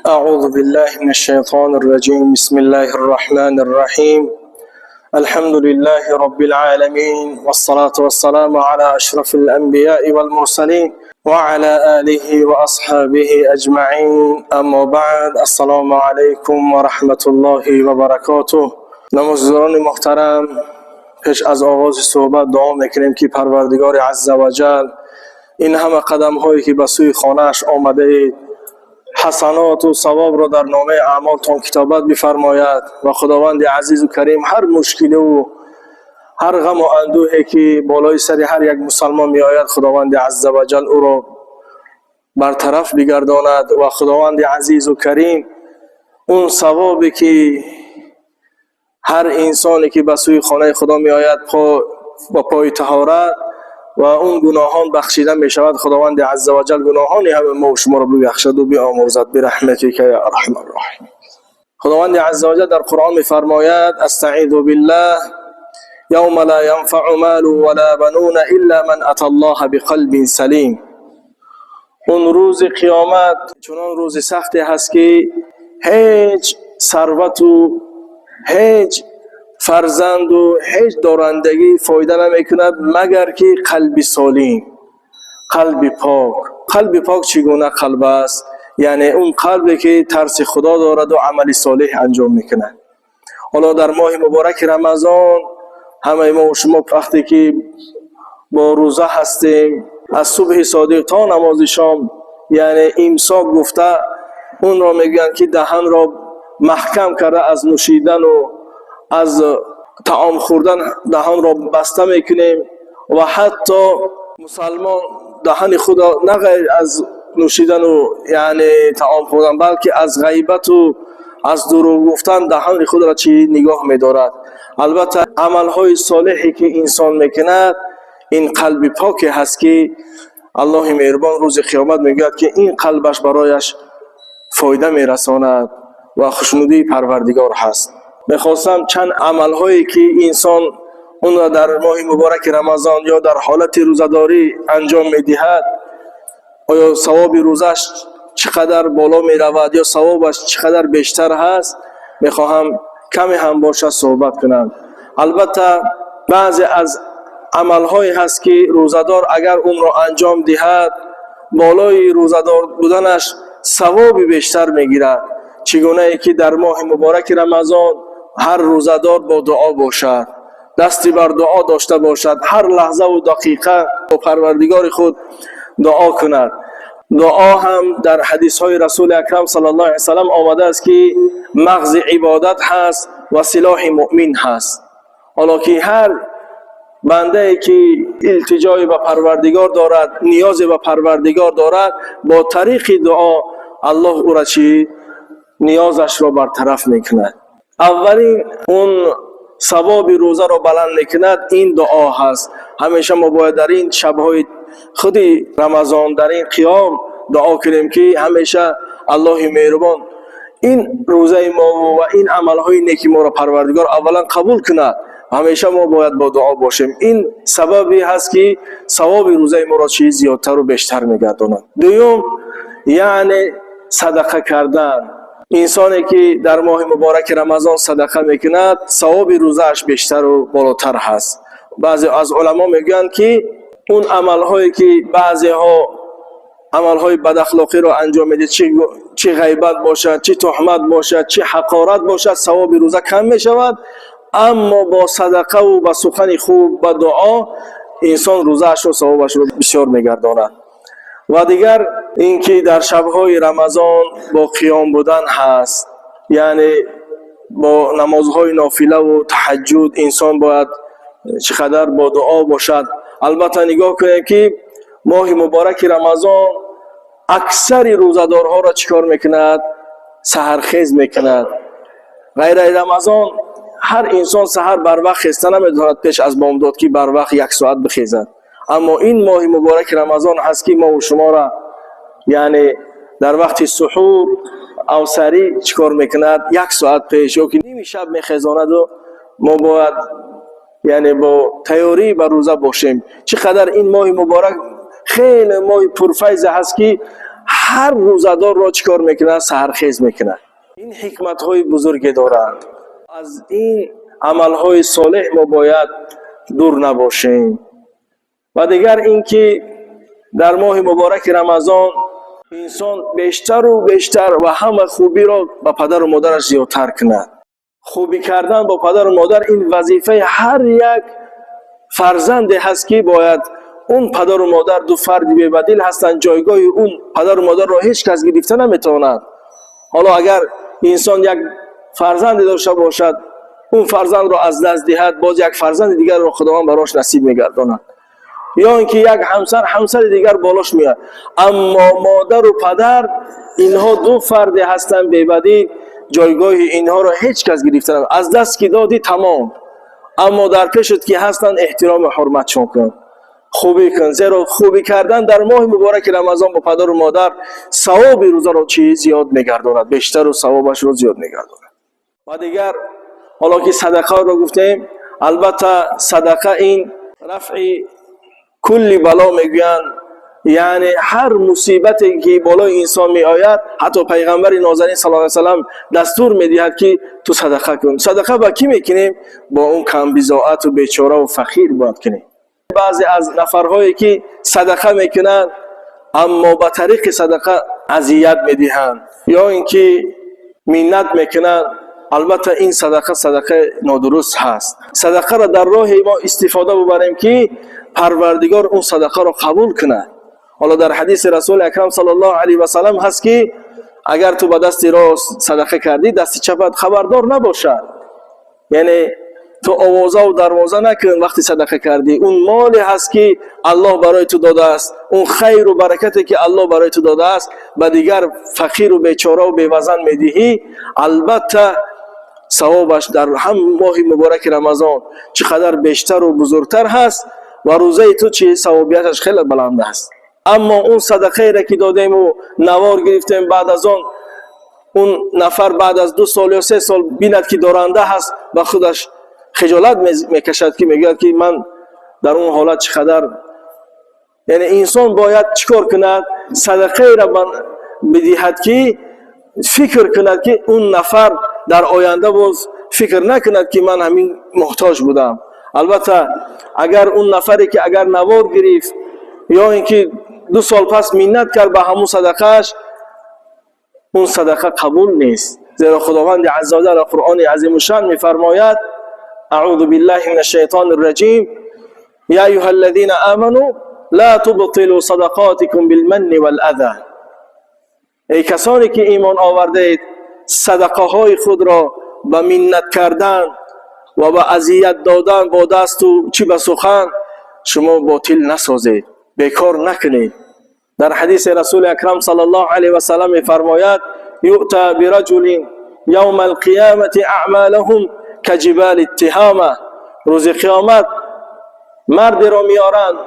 أعوذ بالله من الشيطان الرجيم. بسم الله الرحمن الرحيم. الحمد لله رب العالمين، والصلاة والسلام على أشرف الأنبياء والمرسلين وعلى آله وأصحابه أجمعين. أما بعد، السلام عليكم ورحمة الله وبركاته. Намозгузорони муҳтарам, пеш аз оғози суҳбат дуо мекунем, ки Парвардигори азза ва ҷал ин ҳама қадамҳое, ки ба сӯи хонааш омадаед, ҳасаноту савобро дар номаи аъмолтон китобат бифармояд ва Худованди азизу карим ҳар мушкиливу ҳар ғаму андӯҳе, ки болои сари ҳар як мусалмон меояд, Худованди азза ва ҷал ӯро бартараф бигардонад ва Худованди азизу карим он савобе, ки ҳар инсоне, ки ба сӯи хонаи Худо меояд ба пои таҳорат ва он гуноҳон бахшида мешавад, Худованди азза ва ҷал гуноҳони ҳама мо шуморо бибахшаду биомӯрзад. Бирахматика я арҳамар роҳимин. Худованди азза ва ҷал дар Қуръон мефармояд: أستعيذ بالله، يوم لا ينفع مال ولا بنون إلا من أتى الله بقلب سليم. Он рӯзи қиёмат чунон рӯзи сахте ҳаст, ки ҳеҷ сарвату ҳеҷ фарзанду ҳеҷ дорандагӣ фоида намекунад, магар ки қалби солим, қалби пок. Қалби пок чӣ гуна қалб аст? Яъне он қалбе, ки тарси Худо дораду амали солеҳ анҷом мекунад. Ҳоло дар моҳи мубораки Рамазон ҳамаи мо шумо вақте ки бо рӯза ҳастем, аз субҳи содиқ то намози шом, яъне имсок гуфта онро мегӯянд, ки даҳанро маҳкам карда, аз нӯшидану аз таом хӯрдан даҳонро баста мекунем. Ва ҳатто мусалмон даҳани худро на ғайр аз нӯшидану, яъне таом хӯрдан, балки аз ғайбату аз дурӯғ гуфтан даҳони худро чӣ нигоҳ медорад. Албатта, амалҳои солеҳе, ки инсон мекунад, ин қалби поке ҳаст, ки Аллоҳи меҳрубон рӯзи қиёмат мегӯяд, ки ин қалбаш барояш фоида мерасонад ва хушнудии Парвардигор ҳаст. Мехостам чанд амалҳое, ки инсон онро дар моҳи мубораки Рамазон ё дар ҳолати рӯзадорӣ анҷом медиҳад, оё савоби рӯзаш чӣ қадар боло меравад ё савобаш чӣ қадар бештар ҳаст, мехоҳам каме ҳам бошад суҳбат кунам. Албатта, баъзе аз амалҳое ҳаст, ки рӯзадор агар онро анҷом диҳад, болои рӯзадор буданаш савоби бештар мегирад. Чӣ гунае ки дар моҳи мубораки Рамазон ҳар рӯзадор бо дуо бошад, дасти бар дуо дошта бошад, ҳар лаҳзаву дақиқа бо Парвардигори худ дуо кунад. Дуо ҳам дар ҳадисҳои Расули Акрам саллаллоҳу алайҳи васаллам омадааст, ки мағзи ибодат ҳаст ва силоҳи муъмин ҳаст. Ҳоло ки ҳар бандае, ки илтиҷое ба Парвардигор дорад, ниёзе ба Парвардигор дорад, бо тариқи дуо Аллоҳ ӯра чӣ ниёзашро бартараф мекунад. Аввалин он савоби рӯзаро баланд мекунад, ин дуо ҳаст. Ҳамеша мо бояд дар ин шабҳои худи Рамазон, дар ин қиём дуо кунем, ки ҳамеша Аллоҳи меҳрубон ин рӯзаи мо ва ин амалҳои неки моро Парвардигор аввалан қабул кунад. Ҳамеша мо бояд бо дуо бошем. Ин сабабе ҳаст, ки савоби рӯзаи моро чӣ зиёдтару бештар мегардонад. Дуюм, яъне садақа кардан. Инсоне, ки дар моҳи мубораки Рамазон садақа мекунад, савоби рӯзааш бештару болотар ҳаст. Баъзе аз уламо мегӯянд, ки он амалҳое, ки баъзеҳо амалҳои бадахлоқиро анҷом медиҳад, чӣ ғайбат бошад, чӣ туҳмат бошад, чӣ ҳақорат бошад, савоби рӯза кам мешавад, аммо бо садақаву ба сухани хуб, ба дуо инсон рӯзаашро савобашро бисёр мегардонад. Ва дигар ин ки дар шабҳои Рамазон бо қиём будан ҳаст, яъне бо намозҳои нофилаву таҳаҷҷуд инсон бояд чӣ қадар бо дуо бошад. Албатта, нигоҳ кунем, ки моҳи мубораки Рамазон аксари рӯзадорҳоро чӣ кор мекунад? Саҳархез мекунад. Ғайр аз Рамазон ҳар инсон саҳар барвақт хеста наметавонад, пеш аз бомдод, ки барвақт як соат бихезад. Аммо ин моҳи мубораки Рамазон ҳаст, ки мову шуморо, яъне дар вақти суҳур авсарӣ чӣ кор мекунад? Як соат пеш ё ки ними шаб мехезонаду мо бояд, яъне бо тайёрӣ ба рӯза бошем. Чӣ қадар ин моҳи муборак хеле моҳи пурфайзе ҳаст, ки Ҳар рӯзадорро чӣ кор мекунад? Саҳархез мекунад. Ин ҳикматҳои бузурге доранд. Аз ин амалҳои солеҳ мо бояд дур набошем. Ва дигар ин ки дар моҳи мубораки Рамазон инсон бештару бештар ва ҳама хубиро ба падару модараш зиёдтар кунад. Хубӣ кардан бо падару модар ин вазифаи ҳар як фарзанде ҳаст, ки бояд он падару модар ду фарди бебадил ҳастанд. Ҷойгоҳи он падару модарро ҳеҷ кас гирифта наметавонад. Ҳоло агар инсон як фарзанде дошта бошад, он фарзандро аз даст диҳад, боз як фарзанди дигарро Худованд барош насиб мегардонад, ё ин ки як ҳамсар, ҳамсари дигар болош меояд. Аммо модару падар инҳо ду фарде ҳастанд бебадил. Ҷойгоҳи инҳоро ҳеҷ кас гирифта наметавонад. Аз даст ки додӣ, тамом. Аммо дар пешат ки ҳастанд, эҳтирому ҳурматшон кун, хубӣ кун, зеро хубӣ кардан дар моҳи мубораки Рамазон бо падару модар савоби рӯзаро чӣ зиёд мегардонад, бештару савобашро зиёд мегардонад. Ва дигар, ҳоло ки садақаро гуфтем, албатта, садақа ин рафъи кулли бало мегӯянд, яъне ҳар мусибате ки болои инсон меояд, ҳатто пайғамбари нозанин саллаллоҳу алайҳи васаллам дастур медиҳад, ки ту садақа кун. Садақа ба кӣ мекунем? Бо он камбизоату бечораву фақир бояд кунем. Баъзе аз нафарҳое ки садақа мекунанд, аммо ба тариқи садақа азият медиҳанд ё ин ки миннат мекунанд, албатта, ин садақа садақаи нодуруст ҳаст. Садақаро дар роҳи мо истифода бубарем, ки Парвардигор он садақаро қабул кунад. Ҳоло дар ҳадиси Расули Акрам саллаллоҳу алайҳи васаллам ҳаст, ки агар ту ба дасти рост садақа кардӣ, дасти чапат хабардор набошад, яъне ту овозаву дарвоза накун. Вақте садақа кардӣ, он моле ҳаст, ки Аллоҳ барои ту додааст, он хайру баракате, ки Аллоҳ барои ту додааст, ба дигар фақиру бечораву бевазан медиҳӣ, албатта, савобаш дар ҳам моҳи мубораки Рамазон чӣ қадар бештару бузургтар ҳаст ва рӯзаи ту чӣ савобияташ хеле баланд аст. Аммо он садақаеро ки додему навор гирифтем, баъд аз он нафар баъд аз 2 сол ё 3 сол бинад, ки доранда ҳаст, ба худаш хиҷолат мекашад, ки мегӯяд, ки ман дар он ҳолат чӣ қадар. Яъне инсон бояд чӣ кор кунад? Садақаеро бидиҳад, ки фикр кунад, ки он нафар дар оянда боз фикр накунад, ки ман ҳамин муҳтоҷ будам. Албатта, агар он нафаре ки агар навор гирифт ё ин ки 2 сол пас миннат кард ба ҳамун садақааш, он садақа қабул нест, зеро Худованди азза ва ҷалла дар Қуръони азимушшан мефармояд: أعوذ بالله من الشيطان الرجيم، يا أيها الذين آمنوا لا تبطلوا صدقاتكم بالمن والأذى. Эй касоне ки имон овардаед, садақаҳои худро ба миннат кардан ва ба азият додан бо дасту чӣ ба сухан шумо ботил насозед, бекор накунед. Дар ҳадиси Расули Акрам саллаллоҳу алайҳи васаллам мефармояд: يؤتى برجل يوم القيامة أعمالهم كجبال تهامة. Рӯзи қиёмат мардеро меоранд,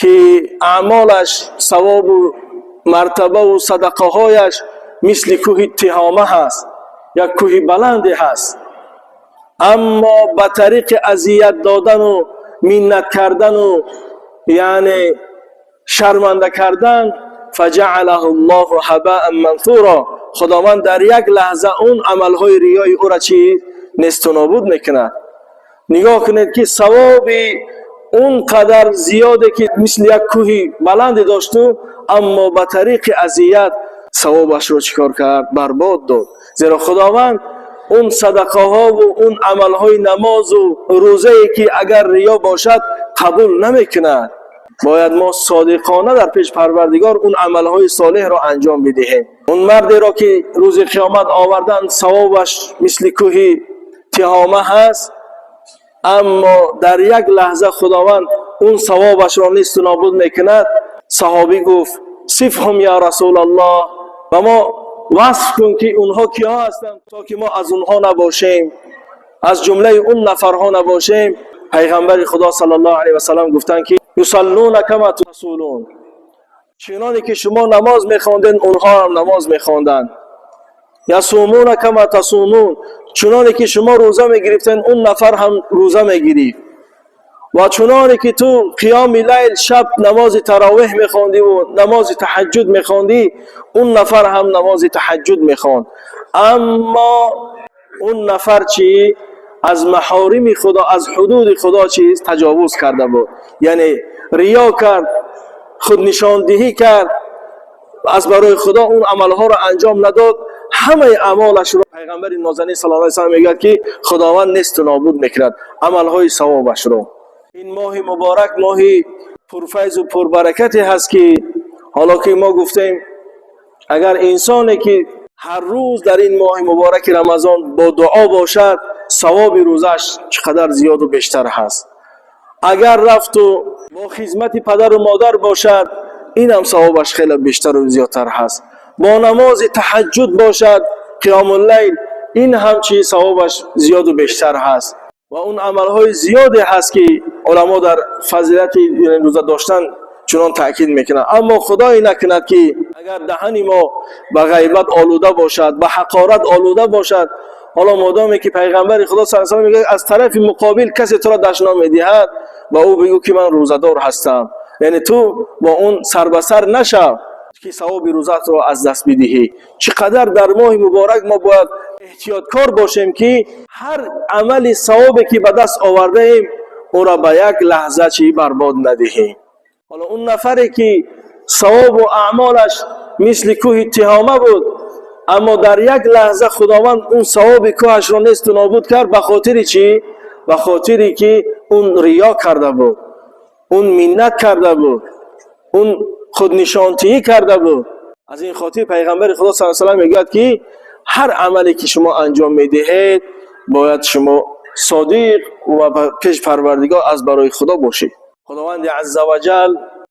ки аъмолаш, савобу мартабаву садақаҳояш мисли кӯҳи Тиҳома ҳаст, як кӯҳи баланде ҳаст. Аммо ба тариқи азият додану миннат кардану яъне шарманда кардан, فجعله الله هباء منثورا. Худованд дар як лаҳза он амалҳои риёи ӯра чӣ несту нобуд мекунад. Нигоҳ кунед, ки савоби он қадар зиёде, ки мисли як кӯҳи баланде дошту, аммо ба тариқи азият савобашро чӣ кор кард? Барбод дод. Зеро Худованд он садақаҳову он амалҳои намозу рӯзае, ки агар риё бошад, қабул намекунад. Бояд мо содиқона дар пеш Парвардигор он амалҳои солеҳро анҷом бидиҳем. Он мардеро, ки рӯзи қиёмат овардан, савобаш мисли кӯҳи Тиҳома ҳаст, аммо дар як лаҳза Худованд он савобашро несту нобуд мекунад. Саҳобӣ гуфт: صفهم يا رسول الله. Ба мо васф кун, ки онҳо киҳо ҳастанд, то ки мо аз онҳо набошем, аз ҷумлаи он нафарҳо набошем. Пайғамбари Худо саллаллоҳу алайҳи васаллам гуфтанд, ки يصلون كما تصلون. Чуноне ки шумо намоз мехондед, онҳо ҳам намоз мехонданд. يصومون كما تصومون. Чуноне ки шумо рӯза мегирифтед, он нафар ҳам рӯза мегирифт. Ва чуноне ки ту қиёми лайл, шаб намози таровеҳ мехондиву намози таҳаҷҷуд мехондӣ, он нафар ҳам намози таҳаҷҷуд мехонд, аммо он нафар чӣ? Аз маҳорими Худо, аз ҳудуди Худо чиз таҷовуз карда буд, яъне риё кард, худнишондиҳӣ кард, аз барои Худо он амалҳоро анҷом надод. Ҳамаи аъмолашро, пайғамбари нозанин саллаллоҳу алайҳи васаллам мегӯяд, ки Худованд несту нобуд мекунад амалҳои савобашро. Ин моҳи муборак моҳи пурфайзу пурбаракате ҳаст, ки ҳоло ки мо гуфтем, агар инсоне ки ҳар рӯз дар ин моҳи мубораки Рамазон бо дуо бошад, савоби рӯзааш чӣ қадар зиёду бештар ҳаст. Агар рафту бо хизмати падару модар бошад, инам савобаш хеле бештару зиёдтар ҳаст. Бо намози таҳаҷҷуд бошад, қиёмуллайл, ин ҳам чи савобаш зиёду бештар ҳаст. Ва он амалҳои зиёде ҳаст, ки уламо дар фазилати рӯза доштан чунон таъкид мекунанд. Аммо Худое накунад, ки агар даҳани мо ба ғайбат олуда бошад, ба ҳақорат олуда бошад. Ҳоло модоме ки пайғамбари Худо саллаллоҳу алайҳи васаллам мегӯяд, аз тарафи муқобил касе туро дашном медиҳад, ба ӯ бигӯ, ки ман рӯзадор ҳастам, яъне ту бо он сарбасар нашав, ки савоби рӯзатро аз даст бидиҳӣ. Чӣ қадар дар моҳи муборак мо бояд эҳтиёткор бошем, ки ҳар амали савобе ки ба даст овардаем, ӯро ба як лаҳза чӣ барбод надиҳем. Ҳоло он нафаре ки савобу аъмолаш мисли кӯҳи Тиҳома буд, аммо дар як лаҳза Худованд он савоби кӯҳашро несту нобуд кард. Ба хотири чӣ? Ба хотире ки он риё карда буд, он миннат карда буд, он худнишонтиҳӣ карда буд. Аз ин хотир пайғамбари Худо саллаллоҳу алайҳи васаллам мегӯяд, ки ҳар амале ки шумо анҷом медиҳед, бояд шумо содиқ ва пеш Парвардигор аз барои Худо бошед. Худованди азза ва ҷал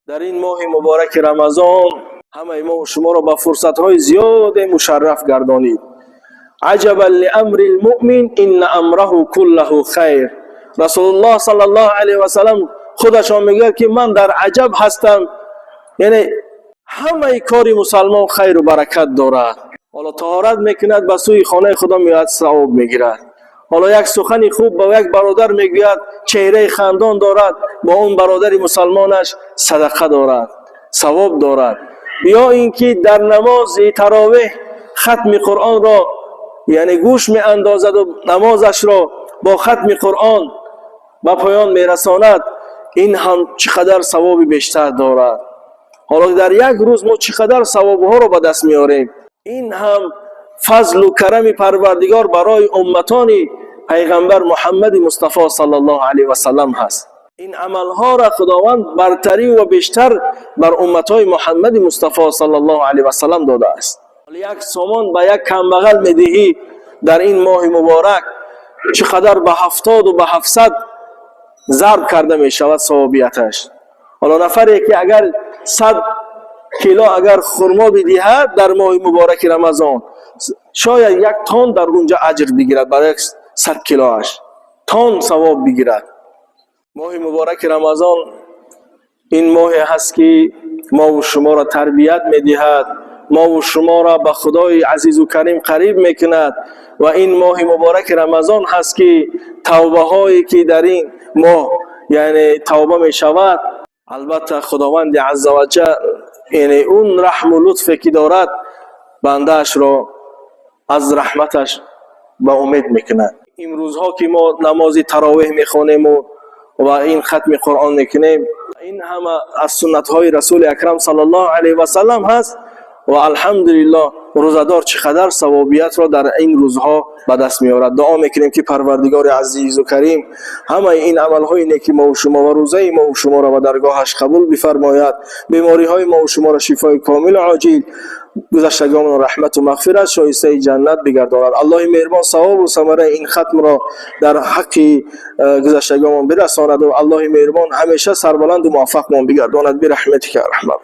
дар ин моҳи мубораки Рамазон ҳамаи мо шуморо ба фурсатҳои зиёде мушарраф гардонид. عجبا لأمر المؤمن إن أمره كله خير. Расулуллоҳ саллаллоҳу алайҳи васаллам худашон мегӯяд, ки ман дар аҷаб ҳастам, яъне ҳамаи кори мусалмон хайру баракат дорад. Ҳоло таҳорат мекунад, ба сӯи хонаи Худо меояд, савоб мегирад. Ҳоло як сухани хуб ба як бародар мегӯяд, чеҳраи хандон дорад, бо он бародари мусалмонаш садақа дорад, савоб дорад. Ё ин ки дар намози таровеҳ хатми Қуръонро, яъне, гӯш меандозаду намозашро бо хатми Қуръон ба поён мерасонад, ин ҳам чӣ қадар савоби бештар дорад. Ҳоло дар як рӯз мо чӣ қадар савобҳоро ба даст меорем. Ин ҳам фазлу карами Парвардигор барои умматони пайғамбар Муҳаммади Мустафо саллаллоҳу алайҳи васаллам ҳаст. Ин амалҳоро Худованд бартарӣ ва бештар бар умматҳои Муҳаммади Мустафо саллаллоҳу алайҳи васаллам додааст. Як сомон ба як камбағал медиҳӣ дар ин моҳи муборак, чӣ қадар ба 70 ба 700 зарб карда мешавад савобияташ. Ҳоло нафаре ки агар 100 кило агар хурмо бидиҳад дар моҳи мубораки Рамазон, шояд як тон дар унҷа аҷр бигирад, барои 100 килоаш тон савоб бигирад. Моҳи мубораки Рамазон ин моҳе ҳаст, ки мову шуморо тарбият медиҳад, мову шуморо ба Худои азизу карим қариб мекунад. Ва ин моҳи мубораки Рамазон ҳаст, ки тавбаҳое ки дар ин моҳ, яъне, тавба мешавад, албатта, Худованди азза ва ҷал, яъне, он раҳму лутфе ки дорад, бандаашро аз раҳматаш ба умед мекунад. Имрӯзҳо ки мо намози таровеҳ мехонему ва ин хатми Қуръон мекунем, ин ҳама аз суннатҳои Расули Акрам саллаллоҳу алайҳи васаллам ҳаст. Ва алҳамдулиллоҳ, рӯзадор чӣ қадар савобиятро дар ин рӯзҳо ба даст меорад. Дуо мекунем, ки Парвардигори азизу карим ҳамаи ин амалҳои неки мову шумо ва рӯзаи мову шуморо ба даргоҳаш қабул бифармояд, бемориҳои мову шуморо шифои комилу оҷил, гузаштагонро раҳмату мағфират, шоистаи ҷаннат бигардонад. Аллоҳи меҳрибон савобу самараи ин хатмро дар ҳаққи гузаштагонмон бирасонаду Аллоҳи меҳрибон ҳамеша сарбаланду муваффақмон бигардонад. Бирахматика арҳамар.